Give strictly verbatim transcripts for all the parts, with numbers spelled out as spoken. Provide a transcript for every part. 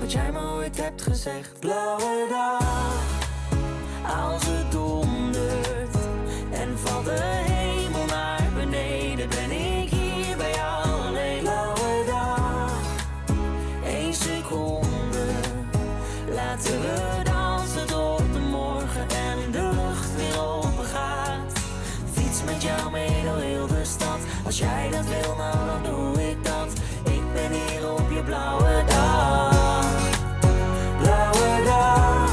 Wat jij me ooit hebt gezegd. Blauwe dag, als het dondert en valt de hemel naar beneden, ben ik hier bij jou alleen. Blauwe dag, één seconde, laten we dansen tot de morgen en de lucht weer open gaat. Fiets met jou mee door heel de stad. Als jij dat wil, nou dan doe ik dat. Ik ben hier op je blauwe dag. Blauwe dag,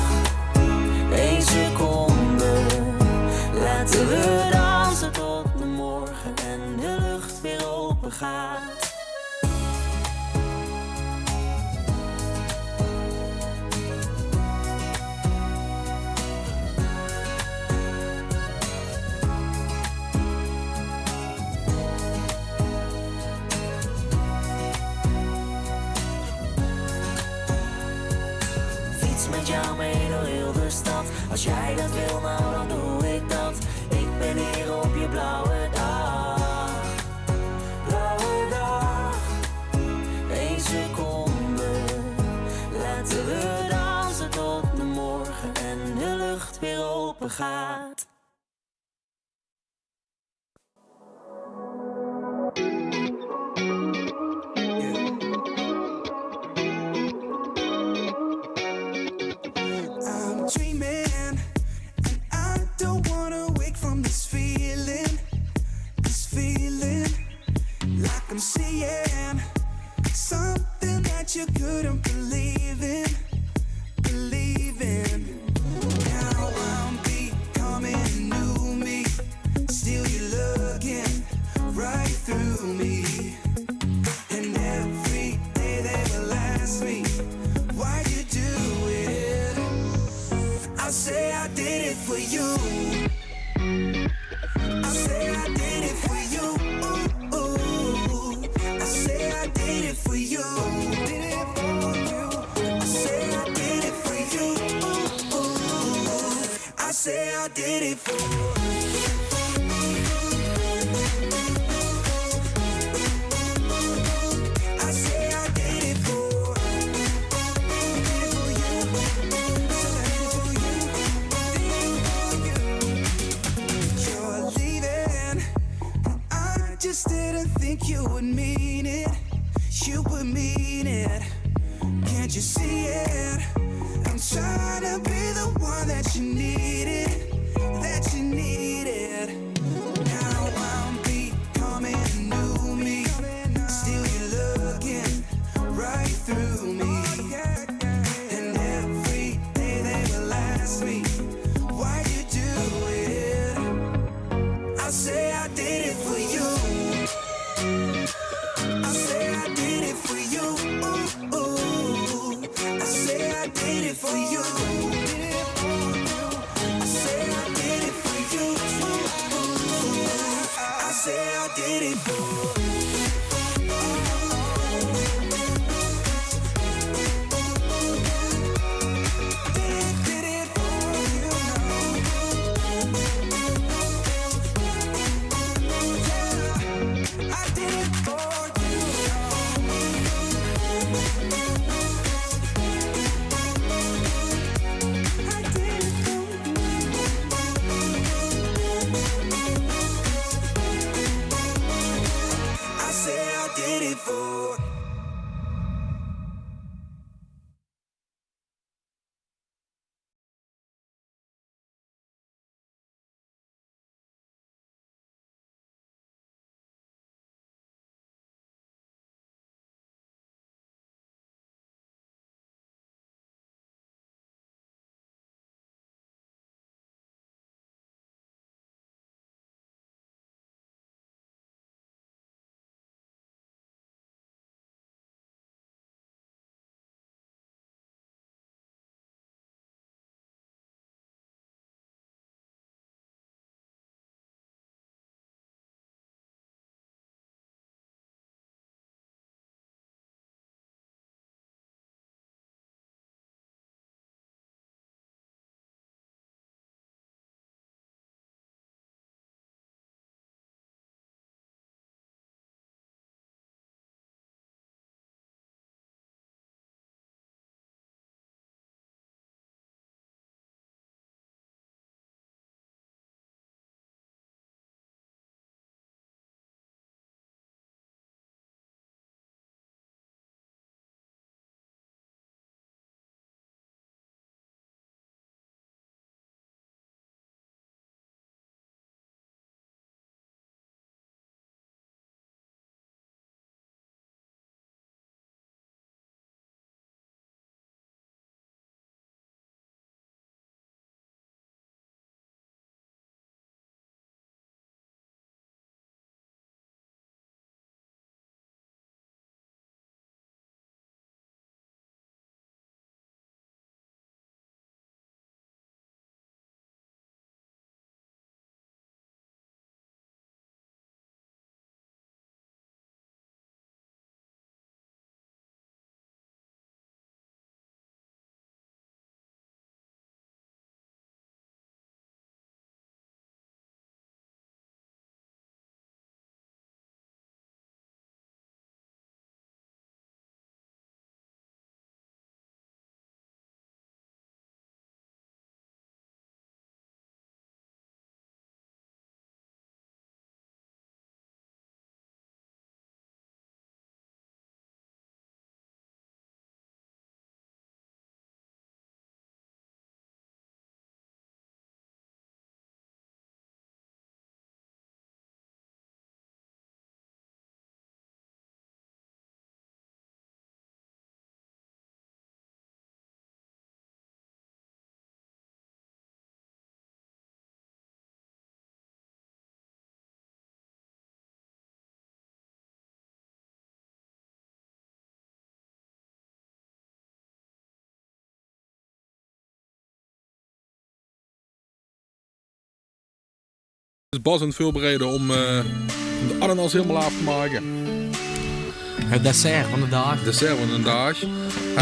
één seconde. Laten we dansen tot de morgen en de lucht weer open gaat. Fiets met jou mee door heel de stad. Als jij dat wil, nou dan doe ik dat. Ik ben hier op je blauwe dag. Blauwe dag, één seconde. Laten we dansen tot de morgen en de lucht weer open gaat. I'm dreaming, and I don't wanna wake from this feeling, this feeling. Like I'm seeing something that you couldn't believe in, believe in. Now I'm becoming new me. Still you're looking right through me. And every day they will ask me, "Why'd you do it?" I say I did it for you. I say I did it for you. I say I did it for you. I say I did it for you. I say I did it for. I say I did it for. You're leaving. I just didn't think you would mean it. You would mean it. Can't you see it? I'm trying to be the one that you needed, that you needed. Now I'm becoming new me. Still you're looking right through me. And every day they will ask me, "Why'd you do it?" I say I did it for you. I say I did it for you. I say I did it for you. I say I did it for. I say I did it for. Is Bas aan 't veurbereide óm, eh, óm de ananas hielemaol aaf te make. Het dessert van de daag. Dessert van de daag. En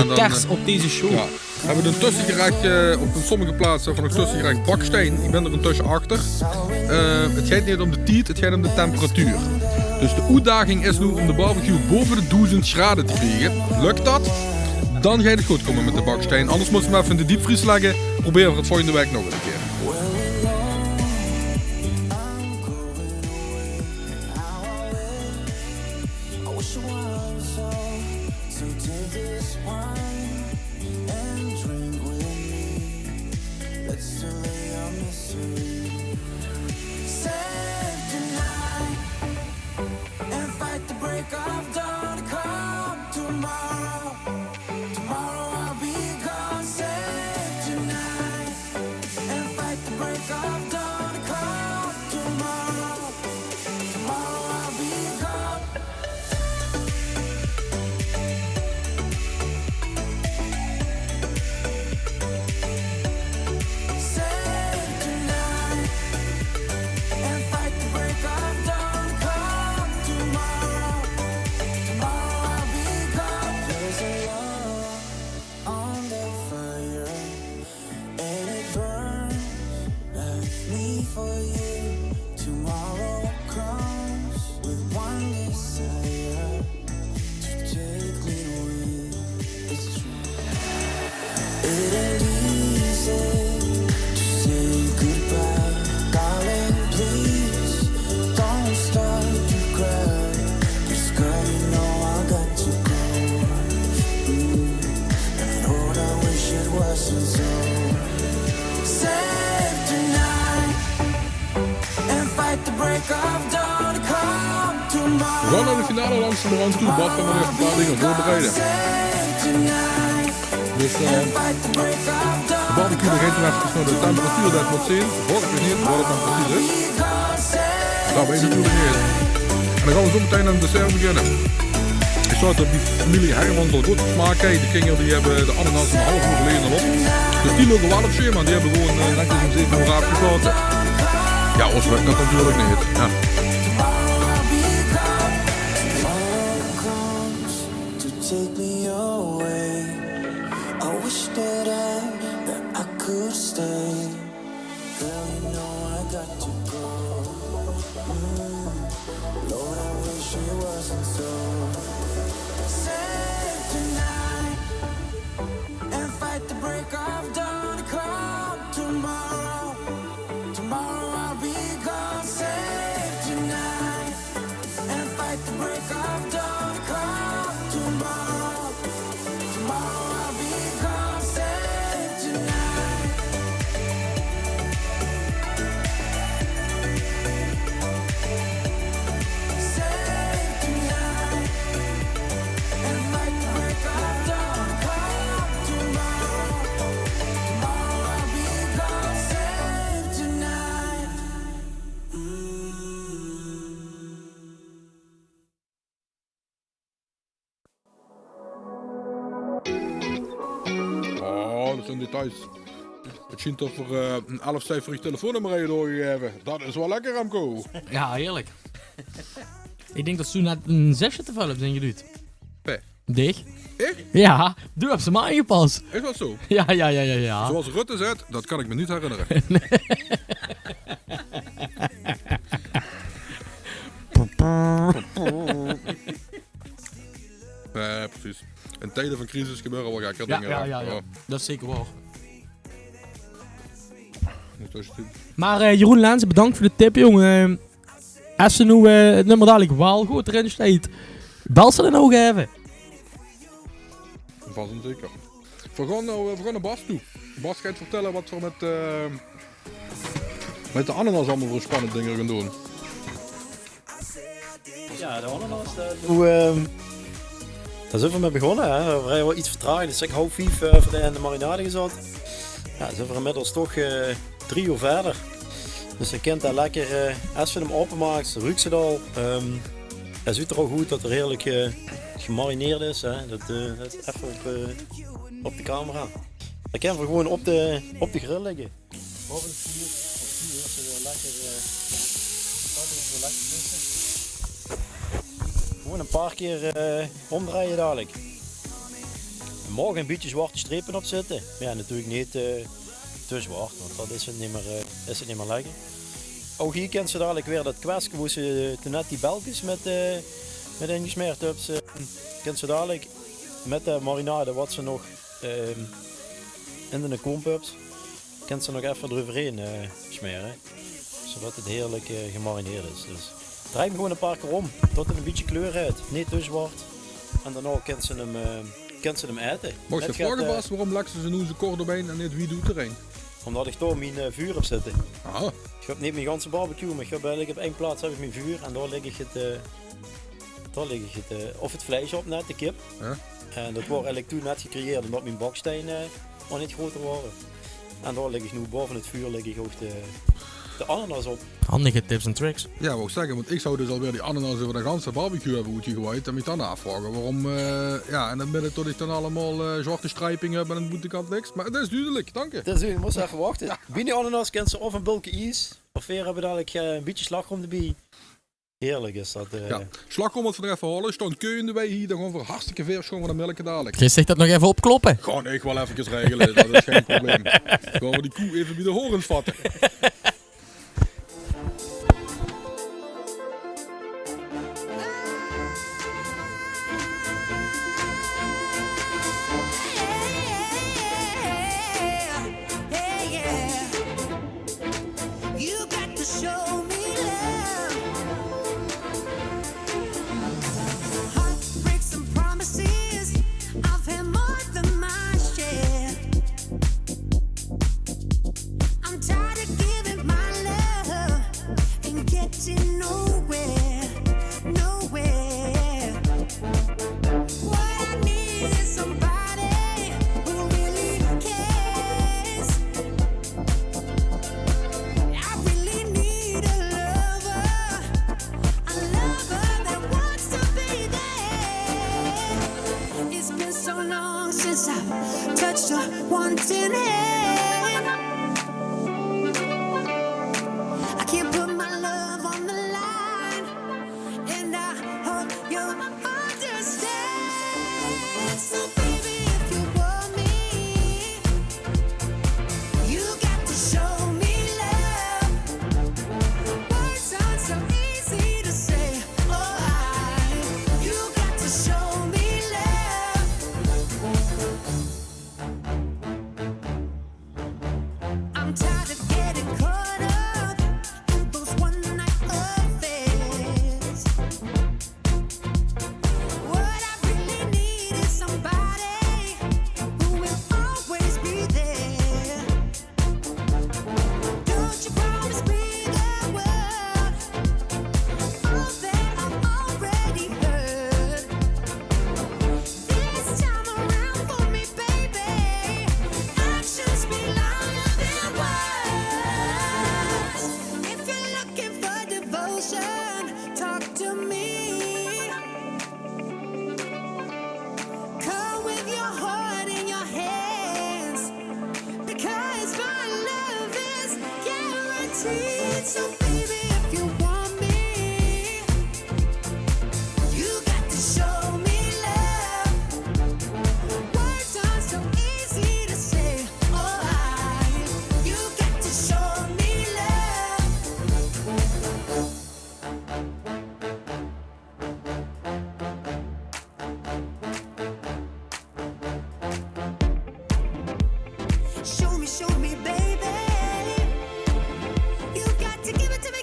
de dan, ters eh, op deze show. Jao, höbbe v'r 'n tössegerech, eh, op sommige plaatse höbbe v'r nog tössegerech baksjtein. Ich bin d'r intösse achter. Eh, 't geit neet óm de tied, 't geit óm de temperatuur. Dus de oetdaging is noe óm de barbecue bove de doezend grade te kriege. Lök dat, dan geit 't good kómme mit de baksjtein. Anders mótte v'r 'm effe in de diepvries lègke. Probere v'r 't volgende waek nog ins 'ne kier. V'r gaon nao de finale langzamerhand toe. Bas geit nog effe 'n paar dinger veurbereide. Dus, eh, de barbecue, dao geit 'r effe nao de temperatuur det 't mót zeen. Volges mich neet, waat 't dan precies is. Det weit ich natuurlik neet. En dan gaon v'r zo metein aan 't dessert beginne. Ich zeen det bie femilie Hermans al good gesmaak haet. De kinger die höbbe de ananas 'n haaf oer geleje al op. Dus die ligke waal op schema. Die höbbe gewoon, eh, netjes óm zeve oer aafgeslaote. Jao, ós lök det natuurlik neet. Jao. Oh, det zeen details. 't Sjient of v'r, eh, 'n elfcijferig telefoonnummer höbbe doorgegaeve. Det is waal lekker, Remco. Jao, heerlik. Ich dink det ze net 'n zesje te väöl höbbe ingeduujd. Dich? Ich? Jao, doe höbs 'm aangepas. Is det zo? Jao, jao, jao, jao, jao. Zoals Rutte zag, det kan ich mich neet herinnere. Nae, precies. In tieje van crisis gebeure waal gekker dinger, hè. Jao, jao, jao. Det is zeker waor. Mer, eh, Jeroen Lenzen, bedank veur de tip, jóng. Eh, es ze noe, eh, 't nummer dalik waal good d'rin steit, bels se dan ouch effe? Vas en zeker. V'r gaon noe, eh, v'r gaon nao Bas toe. Bas geit vertèlle waat v'r mit, eh, mit de ananas allemaol veur spannend dinger gaon doon. Jao, de ananas, eh, noe, ehm, dao zeen v'r mit begós, hè. V'r höbbe waal get vertraagd. Dus ich haw vief, eh, veur de, in de marinade gezatte. Jao, zeen v'r inmiddels toch, eh, drie oer wiejer. Dus ze kint dao lekker, eh, es ze 'm aopemaak, ruuk ze 't al. Ehm, 't zuut d'r ouch oet det 'r heerlik, eh, gemarineerd is, hè. Det, eh, det is effe op, eh, op de camera. Dan kinne v'r gewoon op de, op de grill lègke. Of 'n vuur, op 't vuur is 't weer lekker, eh, Gewoen e paar kier eh, ómdrejje dalik. D'r moge e bietje zwarte strepe op zitte. Mer jao, natuurlik neet eh, te zwart, want dan is 't neet mie, eh, is 't neet mie lekker. Ouch hie kins se dalik weer dat kweske wo se toen net die belkes mit eh, mit ingesmeerd höbs, eh, kins se dalik mit de marinade wat se nog eh, in de koomp höbs, kins se nog effe d'reuverheen eh, smere. Zodat 't heerlik eh, gemarineerd is. Dus drej 'm gewoen e paar kier óm, tot 't e bietje kleur haet. Neet te zwart. En daonao kins se 'm eh, kins se 'm aete. Maag ich vraoge, Bas, waorom lègks se ze noe zo kort op ein en neet wied oeterein? Ómdat ich dao mien eh, vuur höb zitte. Aha. Ich höb neet mien ganse barbecue, mer ich höb eigelik op ein plaats höb ich mien vuur en dao lègk ich 't eh, dao lègk ich 't eh, of 't vleis op net, de kip. Jao. En dat waor eigelik toen net gecreëerd ómdat mien bakstein eh, nog neet groter waore. En dao lègk ich noe baove 't vuur lègk ich ouch de, de ananas op. Handige tips en tricks. Jao, wou ich zègke, want ich zou dus alweer die ananas euver de ganse barbecue höbbe oetgegewaajd en mich dan aafvraoge waorom eh, jao, in 't midde tot ich dan allemaol eh, zwarte striping höb en aan de boetekant niks. Mer 't is dudelik, dank dich. Dat is dudelik, mós effe wachte. Jao. Bie die ananas kins se of e bölke ies, of veer höbbe dalik eh, e bietje slagroum d'rbie. Heerlik is dat eh. Jao. Slagroum mót v'r nog effe haole. Staon keuj in de wei hie, dan gaon v'r hartstikke vers sjoon van de mèlke dalik. Kins dich dat nog effe opkloppe? Gaon ich waal effe regele, dat is gein probleem. Gaon v'r die koe effe bie de horens vatte. You got to show me love. Heartbreaks and promises, I've had more than my share. I'm tired of giving my love and getting nowhere, nowhere. What I need is somebody who really cares. I really need a lover, a lover that wants to be there. It's been so long since I've touched a wanting hand. I can't put my love on the line. And I hope you understand. So baby, if you want me, you got to show me love. Words aren't so easy to say. Oh, I, you got to show me love. I'm tired of getting caught up in those one night affairs. What I really need is somebody who will always be there. Don't you promise me the world, all that I've already heard. This time around for me, baby, actions speak louder than words. If you're looking for devotion, talk to me. Come with your heart in your hands, because my love is guaranteed. So baby, if you want me, you got to show me love. Words aren't so easy to say. Oh, I, you got to show me love. Show me, show me, baby. You got to give it to me,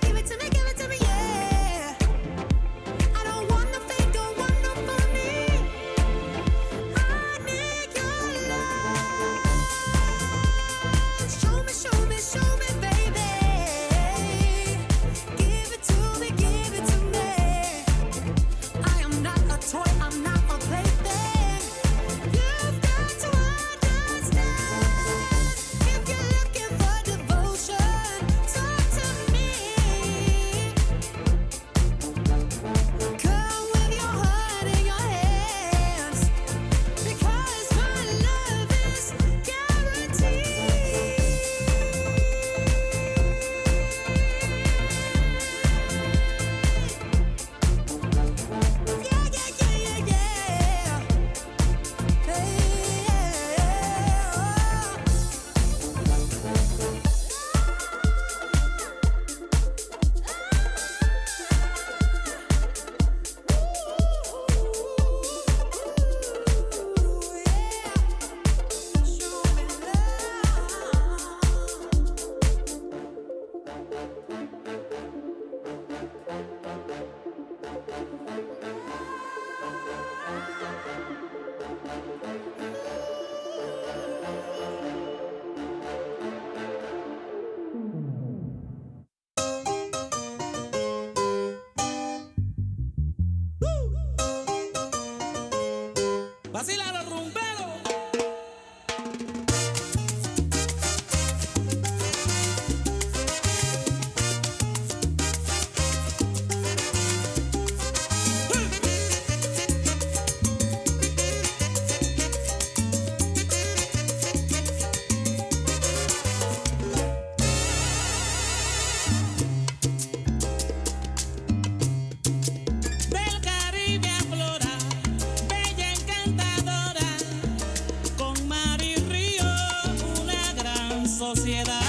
sociedad.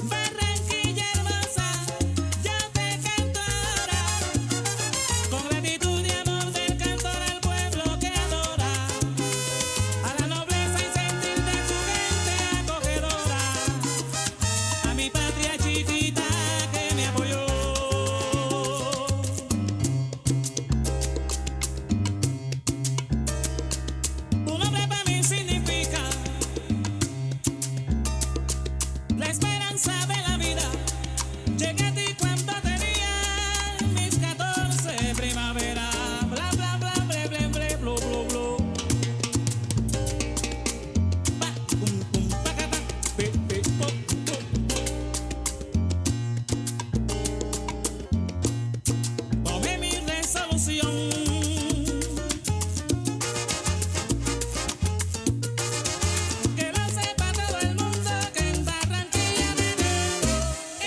Barranquilla hermosa, yo te canto ahora, con gratitud y amor del cantor al pueblo que adora, a la nobleza y sentir de su gente acogedora, a mi patria chiquita que me apoyó. Tu nombre pa' mí significa la esperanza de la vida. Llegué a ti cuando tenía mis catorce primavera. Bla, bla, bla, ble, ble, ble, blu, blu, blu. Pa, pum, pum, pacata, pe, pe, po, po, po. Tomé mi resolución. Que lo sepa todo el mundo que en Barranquilla me quedo.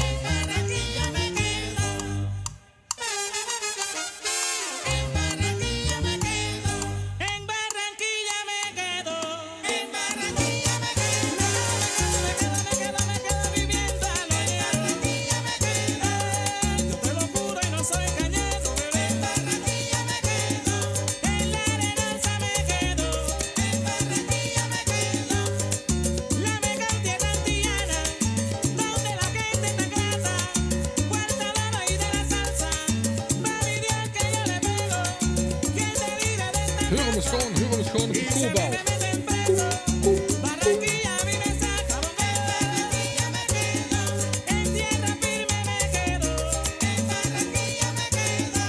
En Barranquilla me quedo. En Barranquilla me quedo. En Barranquilla me quedo. En Barranquilla me quedo. Me quedo, me quedo, me quedo, me quedo viviendo. En Barranquilla me quedo. Yo te lo juro y no soy cañero, pero en Barranquilla me quedo. En la Arenosa me quedo. En Barranquilla me quedo. La mejor tierra antillana, donde la gente está grata, puerta de oro y de la salsa. Mami Dios que yo le pego. ¿Quién te libre de esta raza? Huur 'm ins gaon, huur 'm ins gaon op de koebel. Y se me mete en peso. Barranquilla a mí me saca, porque en Barranquilla me quedo. En tierra firme me quedo. En Barranquilla me quedo.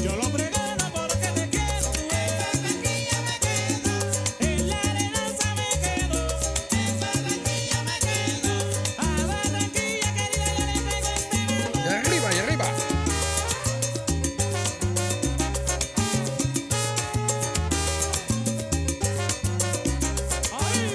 Yo lo pregano porque te quiero. En Barranquilla me quedo. En la Arenosa me quedo. En Barranquilla me quedo. A Barranquilla querida yo le pego este mambo. Y arriba, y arriba. Ay.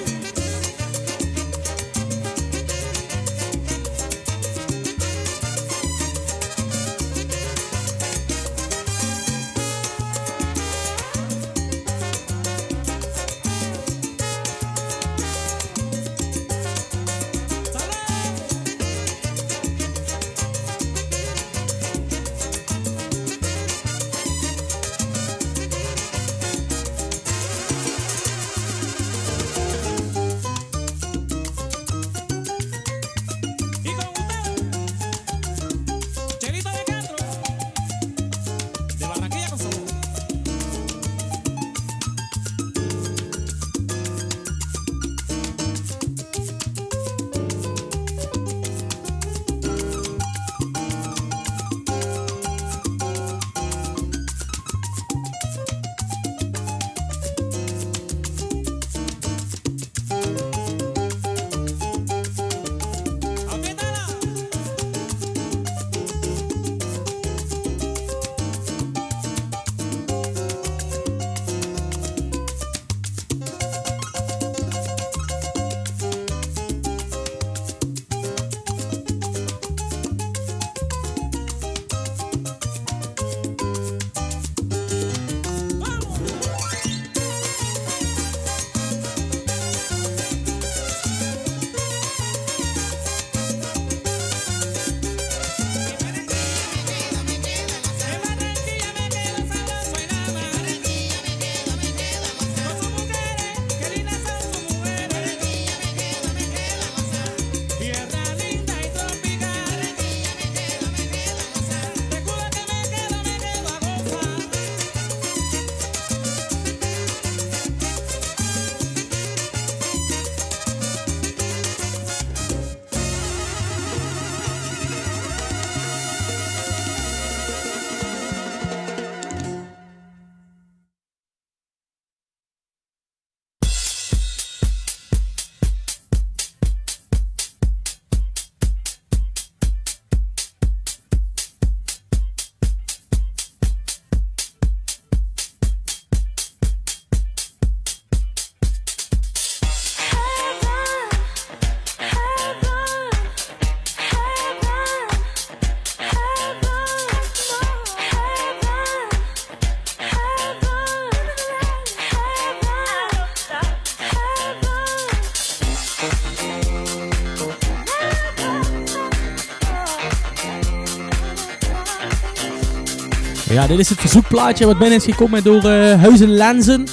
Ja, dit is het verzoekplaatje wat binnen is gekomen door eh Huizen Lenzen.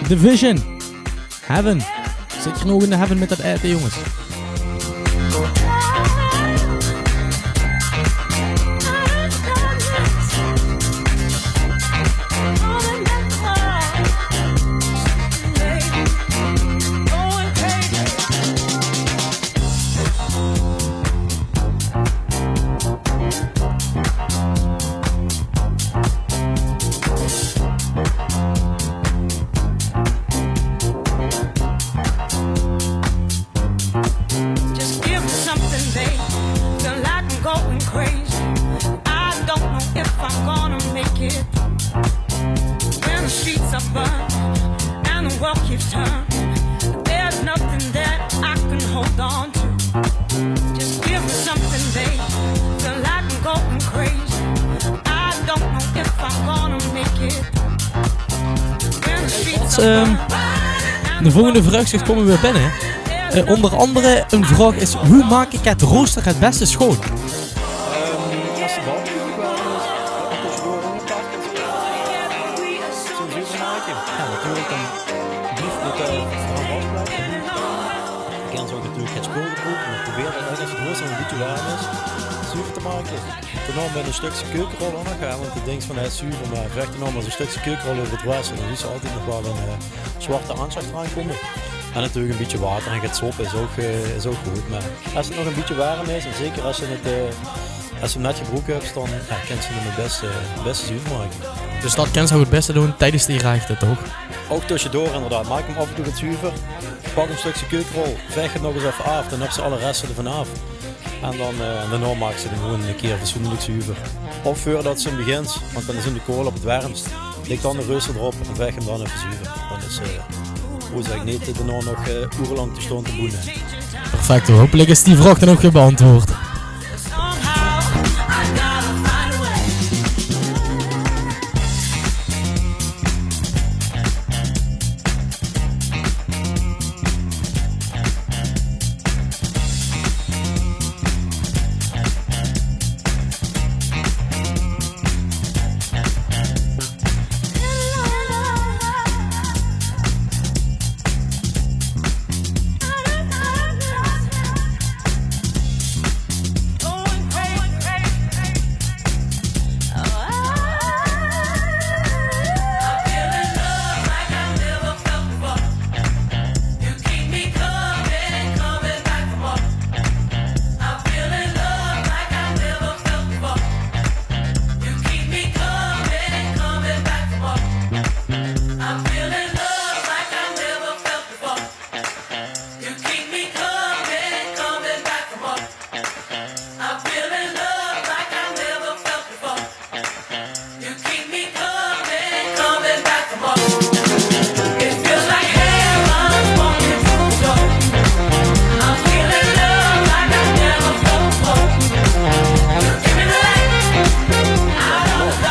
Division. Heaven. Zit je nog in de heaven met dat eten, jongens? Just give me something, babe. Feel like I'm going crazy. I don't know if I'm gonna make it. When the streets are burned and the world keeps turning, there's nothing that I can hold on to. Just give me something, babe. Feel like I'm going crazy. I don't know if I'm gonna make it. When the streets are burned and the world keeps turning. De volgende vraag zegt, komen we weer binnen. Eh, onder andere een vraag is: hoe maak ik het rooster het beste schoon? Ehm, als de bal natuurlijk wel is, wat er tussendoor in de kast is. Zo'n zuurmaakje. Ja, natuurlijk dan blieft het, eh, vooral vastblijven. Ik kan zo ook natuurlijk het spul gebruiken, maar probeer dan ook als het rooster een beetje warm is, zuur te maken. Daarna met een stukje keukenrol aan gaan, want ik denk van, hij is zuur, maar vecht dan maar zo'n stukje keukenrol over het water, dan is er altijd nog wel een, eh, zwarte aanslag eraan komen. En natuurlijk een beetje water en get sop is ook, eh, is ook goed. Maar als het nog een beetje warm is, en zeker als je het, eh, als je hem net gebroken hebt, dan, ja, kan je hem het beste, het beste zuur maken. Dus dat kan je het beste doen tijdens de gerechten, toch? Ook tussendoor inderdaad. Maak hem af en toe wat zuur. Pak een stukje keukenrol, veeg het nog eens even af, dan heb je alle resten ervan af. En dan, eh, en daarna maak ze hem gewoon een keer fatsoenlijk zuur. Of voordat ze hem begint, want dan is hem de kool op het warmst. Lik dan de rooster erop en veeg hem dan even zuur. Dan is, eh, hoe zeg ik niet, daarna nog, eh, oerenlang te staan te boenen. Perfect, hopelijk is die vraag dan ook weer beantwoord.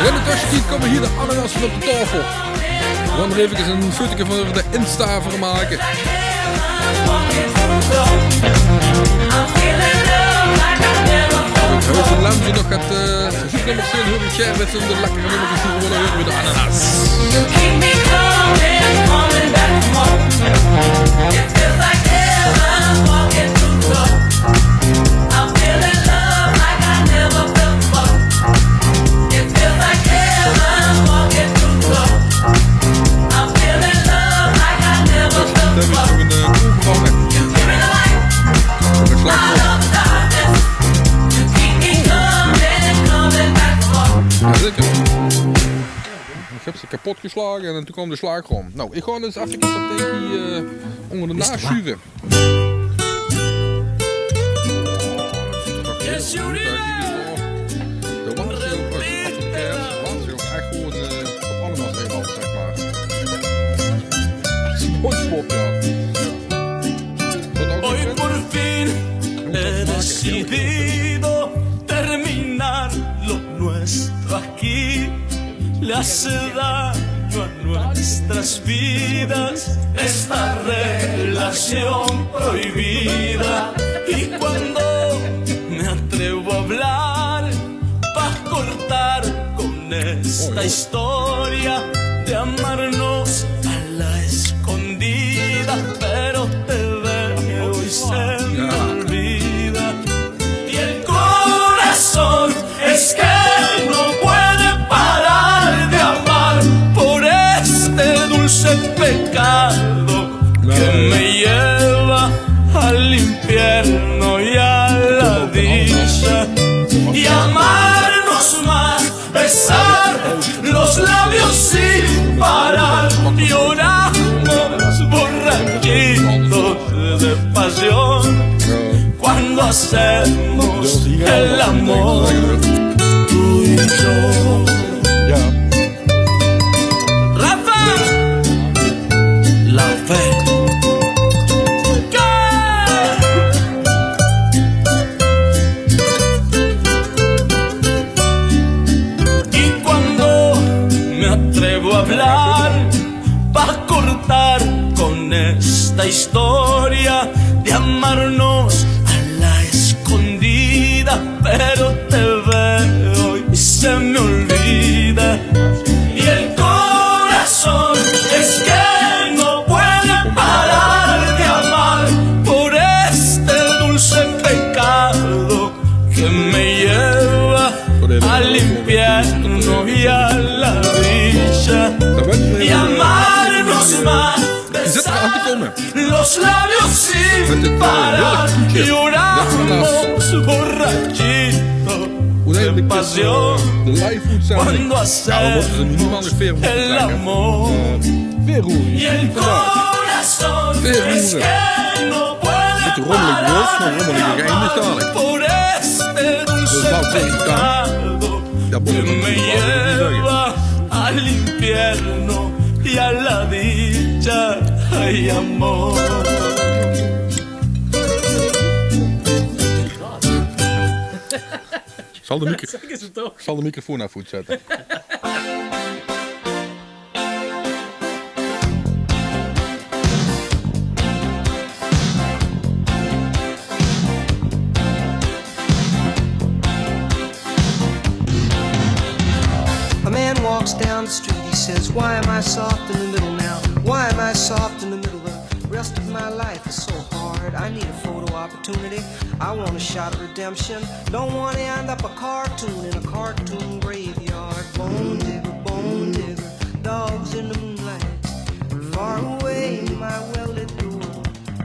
In de tussentied kómme hie de ananasse op de taofel. Veer gaon d'r efkes ein fotoke veur de Insta van make. Huizen Lenzen nog get, eh, verzoeknummers zeen, huur ich gaer mit z'n de lekkere nummerkes die v'r wille hure mit de ananas. Jao, zeker. Ich höb ze kepot geslage en toen kwaam de slaagroum. Noe, ich gaon ins effe dat denkje, eh, ónger de naas sjuve. De waas op, op de kermis, waas op ech gewoon, eh, op allemaol eiland, zeg maar. SpongeBob, jao. Hoy por fin he decidido terminar lo nuestro aquí. Le hace daño a nuestras vidas esta relación prohibida. Y cuando me atrevo a hablar, va a cortar con Esta historia de amarnos a la escondida, pero te veo y se me olvida. Y el corazón es que no puede parar de amar por este dulce pecado que me lleva al infierno y a la dicha. Y amarnos más, besar los labios sin parar, lloramos borrachitos de pasión cuando hacemos el amor, tú y yo. Rafa, la fe. Y cuando me atrevo a hablar, pa cortar con esta historia de amarnos a la escondida, pero te veo y se me olvida. Y el corazón es que no puede parar de amar por este dulce pecado que me lleva al infierno y a la dicha. Y amarnos más, besar los labios sin parar, lloramos borrachitos de pasión cuando hacemos el amor. Y el corazón es que no puede parar de amar por este dulce pecado que me lleva al infierno y a la dicha. Ay, amor. Zal de micro-, zal de microfoon effe oetzette? A man walks down the street, he says, "Why am I soft in the middle now? Why am I soft in the middle? The rest of my life is so hard. I need a photo opportunity. I want a shot at redemption. Don't want to end up a cartoon in a cartoon graveyard. Bone digger, bone digger, dogs in the moonlight. Far away, my well-lit door.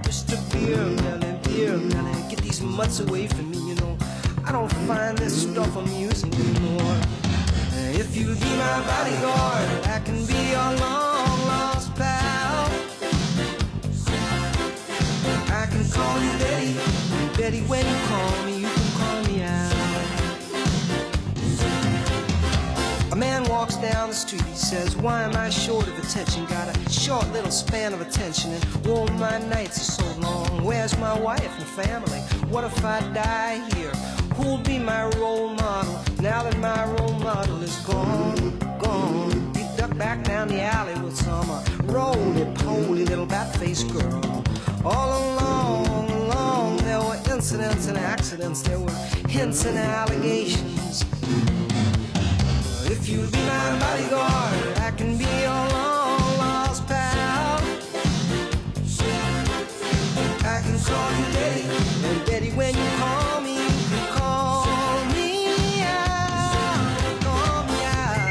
Mister Beer Melly, Beer Melly, get these mutts away from me, you know. I don't find this stuff amusing anymore. If you'll be my bodyguard, I can be your long lost pal. I can call you Betty, Betty, when you call me, you can call me out." A man walks down the street, he says, "Why am I short of attention? Got a short little span of attention, and oh, my nights are so long. Where's my wife and family? What if I die here? Who'll be my role model now that my role model is gone, gone?" He ducked back down the alley with some, uh, roly-poly little bat-faced girl. All along, along, there were incidents and accidents, there were hints and allegations. If you'll be my bodyguard, I can be your long lost pal. I can call you Betty, and Betty, when you call me, you can call me out, call me out.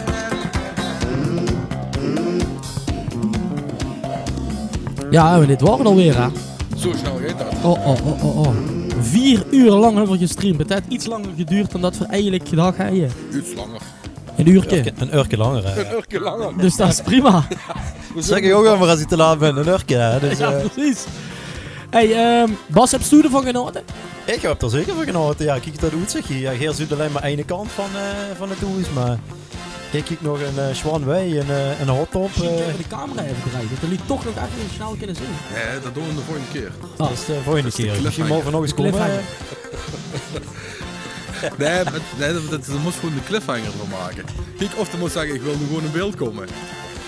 Ja, en dit waor 't alweer, hè? Zo snel geit dat. Oh, oh, oh, oh, oh. Veer oer lang höbbe v'r gestreamd. 't Haet get langer geduurd dan dat v'r eigelik gedach hadde. Get langer. Ein oerke. Ein oerke, ein oerke langer, hè. Ein oerke langer. Dus dat is prima. Zègk ich ouch ummer es ich te laat bön, ein oerke, hè. Dus, ja, eh, precies. Hey, ehm, Bas, höbs doe d'rvan genaote? Ich höb d'r zeker van genaote. Ja, kiek, dat oetzich hie. Ja, geer zuut allein mer eine kant van, eh, van 't hoes, mer ich kiek nog ein, eh, sjoon wei, ein, eh, ein hot tub, eh. Mesjien kinne v'r de camera effe drejje, dat v'r die toch nog effe snel kinne zeen. Nae, dat doon v'r de volgende kier. Ah. Dat is de volgende kier. Mesjien moge v'r nog ins kómme. Nae, mer, nae, dat, dat, dao mós se gewoon de cliffhanger van make. Kiek, of de mós zègke: "Ich wil noe gewoon in beeld kómme."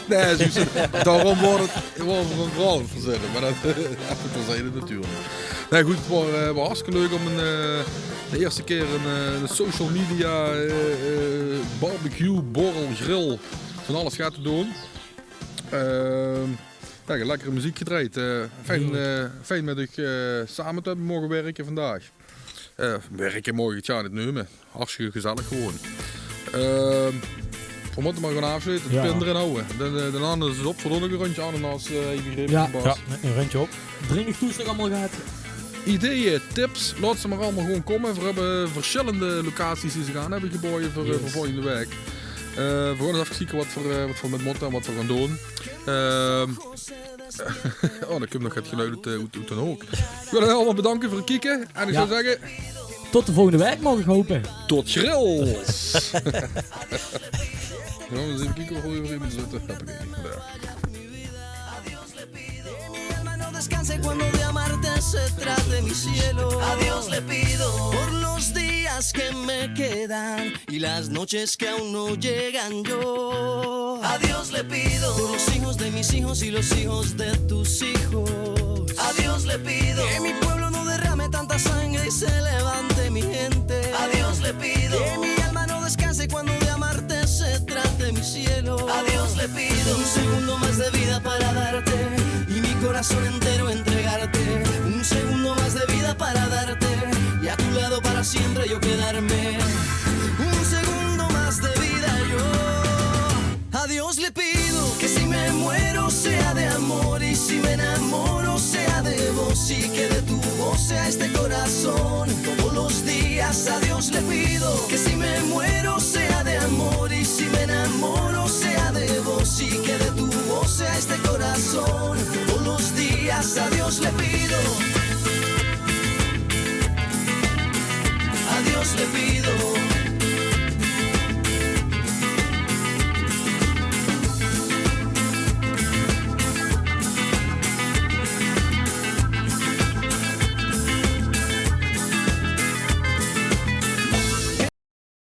Nae, zuus se, daorum waor 't, waor 't ein verhaol verzinne, mer dat, eh, effe terzijde natuurlik. Nae, good, 't waor, eh, waor hartstikke leuk óm ein, eh, de ierste kier ein, eh, ein social media, eh, eh, barbecue, borrel, grill, van alles get te doon. Ehm, ja, lekkere meziek gedrejd. Eh, fijn, eh, fijn mit uch, eh, same te höbbe moge wirke vandaag. Eh, wirke maag ich 't ja neet neume. Hartstikke gezellig gewoon. Ehm, v'r mótte mer gaon aafsloete. Ja. De pin d'rin hawwe. De, de, de ananas is op, v'r doon nog ein rundje ananas, eh, ich begreep. Ja. Ja, ein rundje op. Drink ich toes nog allemaol get. Ideeë, tips, laot ze mer allemaol gewoon kómme. V'r höbbe versjillende locaties die ze gaon höbbe geboje veur, eh, veur volgende waek. Eh, v'r gaon ins effe kieke wat v'r, eh, wat v'r mit mótte en wat v'r gaon doon. Ehm, Oh, dao kump nog get geluid oet, eh, oet, oet d'n hook. Ich wil uch allemaol bedanke veur 't kieke. En ich zou zègke: tot de volgende waek, maag ich hope. Tot grills! Ja, v'r ins effe kieke wie v'r hie mótte zitte. Hoppakee. Ja. Mi alma no descanse cuando de amarte se trate, mi cielo. A Dios le pido por los días que me quedan y las noches que aún no llegan yo. A Dios le pido por los hijos de mis hijos y los hijos de tus hijos. A Dios le pido que mi pueblo no derrame tanta sangre y se levante mi gente. A Dios le pido que mi alma no descanse cuando de amarte se trate, mi cielo. A Dios le pido un segundo más de vida para darte y mi corazón entero entregarte. Un segundo más de vida para darte y a tu lado para siempre yo quedarme. Un segundo más de vida yo. A Dios le pido que si me muero sea de amor y si me enamoro sea de vos y que de tu voz sea este corazón. Todos los días a Dios le pido que si me muero sea de amor y si me enamoro sea de vos y que de tu voz sea este corazón. Todos los días a Dios le pido.